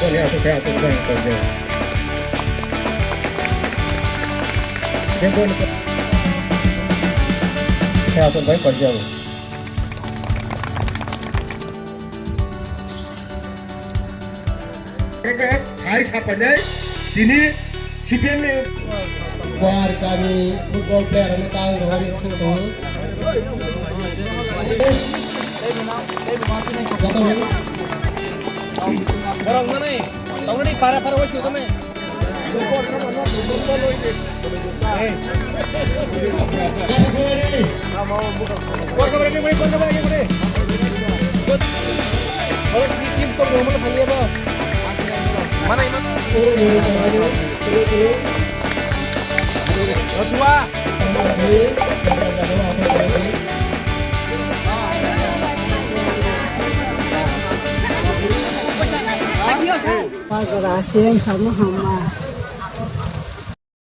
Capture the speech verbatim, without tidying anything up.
Khe aswk khe aswk bai koijak. Khe aswk bai koijak. Hai sapanai tini C P M ni Kuar kami football player no kang rohori khung tongo. Borok mani, tongni para para wai suda me. Hey. Borok mani, borok mani, borok mani. Borok ni team to rohor khali ba. Mana iman. Dua. Pagara siang sama hama.